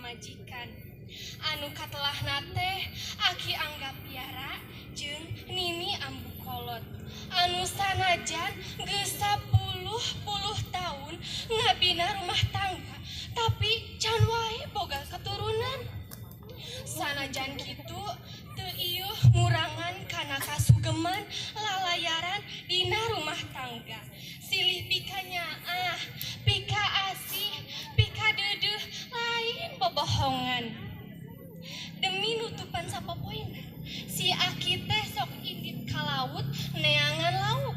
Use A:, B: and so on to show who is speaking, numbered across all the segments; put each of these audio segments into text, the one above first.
A: pamajikan. Anu katelahna teh Aki Angga Piara jeung Nini Ambu Kolot. Anu sanajan geus sapuluh-puluh tahun ngabina rumah tangga, tapi can wae boga keturunan. Sanajan kitu, teu iuh ngurangan kana kasugeman lalayaran dina rumah tangga. Silih pikanyaah, pika asih, pika deudeuh, lain bobohongan. Demi nutupan sapopoena, si Aki teh sok indit ka laut neangan lauk.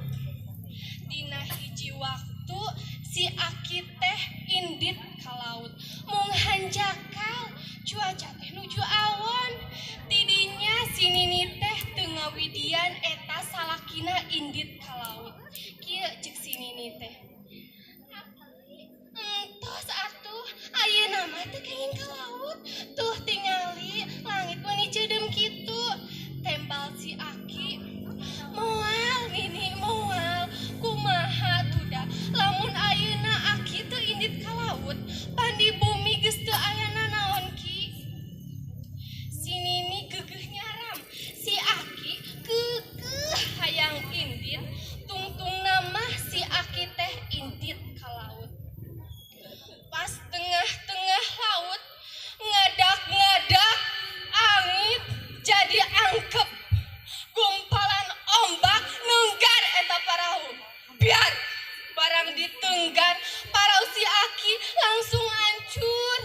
A: Dina hiji waktu si Aki teh indit ka laut mung hanjakal, cuaca teh nuju awan. Tidinya si Nini teh teu ngawidian eta salakina indit ka laut. Kieu ceuk si Nini teh, "Entos atuh, ayeuna mah teu kenging ka laut. Tuh, tingali langit meuni ceudeum kitu." Tembal si Aki, "Moal, Nini, moal. Kumaha tuh da lamun ayeuna Aki teu indit ka laut, pan di bumi geus teu aya nanaon ki." Si Nini geugeuh nyaram, si Aki keukeuh hayang indit. Tungtungna mah si Aki teh indit ka laut. Pas tengah-tengah laut, ngadak-ngadak angin jadi angkep, gumpalan ombak nenggar eta parahu. Biar barang ditenggar parau, si Aki langsung hancur.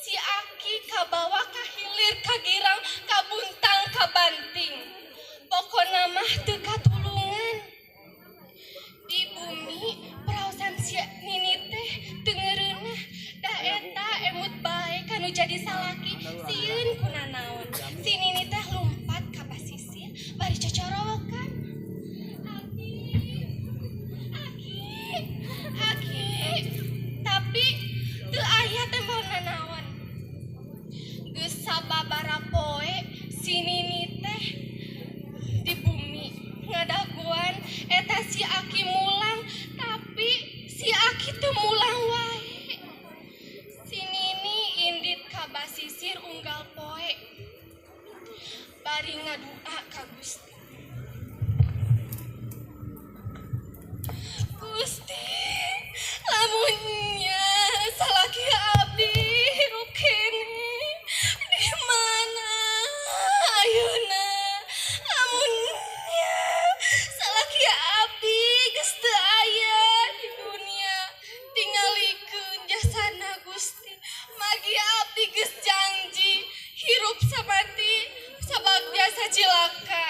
A: Si Aki kabawa ka hilir, ka girang, ka buntang ka banting, pokona mah teu katulungan. Di bumi peraosan si Nini teh teu ngeureunah, da eta emut bae kanu jadi salaki sieun kunanaon. Si Nini teh lumpat ka pasisir bari cocorowokan, "Aki, Aki, Aki," tapi teu aya tembal nanaon. Geus sababaraha poe si Nini teh di bumi ngadaguan eta si Aki mulang, tapi si Aki teu mulang wae. Si Nini indit ka basisir unggal poe bari ngadua ka Gusti, "Gusti, lamun nya salaki abdi hirup keneh, di mana ayeuna? Lamun nya salaki abdi geus teu aya di dunia, tingalikeun jasana Gusti, margi abdi geus janji hirup samati sabagja sacilaka."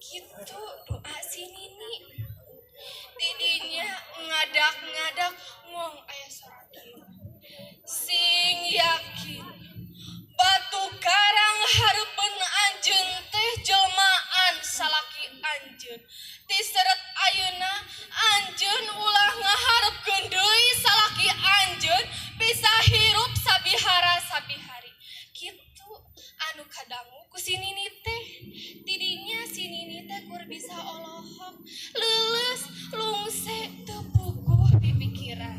A: Kitu doa si Nini. Tidinya ngadak-ngadak ngong aya sora kieu, "Sing yakin, batu karang hareupeun anjeun teh jelmaan salaki anjeun. Ti seret ayeuna anjeun ulah ngaharepkeun deui salaki anjeun bisa hirup sabihara sabihari." Kitu anu kadangu ku si Nini teh. Tidinya si Nini teh kur bisa olohok, leuleus lungse, teu puguh pipikiran.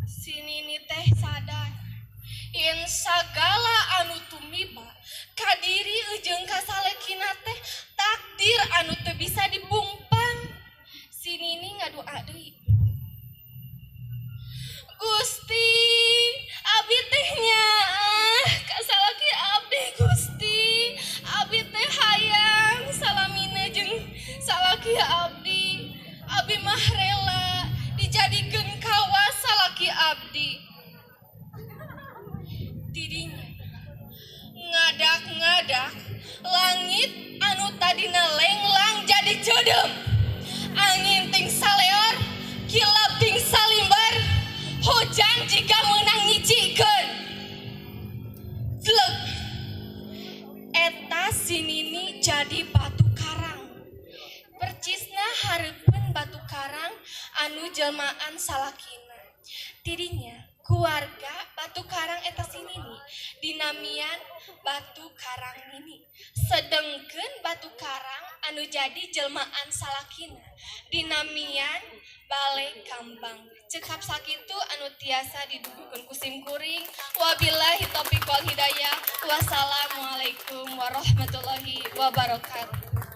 A: Si Nini teh sadar yen sagala anu tumiba ka diri jeung ka salakina teh takdir anu teu bisa dipungpang. Si Nini ngadua deui, "Gusti, abi teh nyaah ka salaki abdi. Gusti, abi teh hayang salamina jeung salaki abdi. Abi mah rela dijadikeun kawas salaki abdi." Tidinya ngadak-ngadak langit anu tadina lenglang jadi ceudeum, angin ting saleor, kilap ting salimbar, hujan jiga meunang nyicikeun. Jleg, eta si Nini jadi batu karang, percisna hareupeun batu karang anu jelmaan salakina. Tidinya keluarga. Batu karang eta si Nini dinamian batu karang Nini, sedengkeun batu karang anu jadi jelmaan salakina dinamian Bale Kambang. Cekap sakitu anu tiasa didugikeun ku sim kuring. Wabillahi taufiq wal hidayah, wassalamualaikum warahmatullahi wabarakatuh.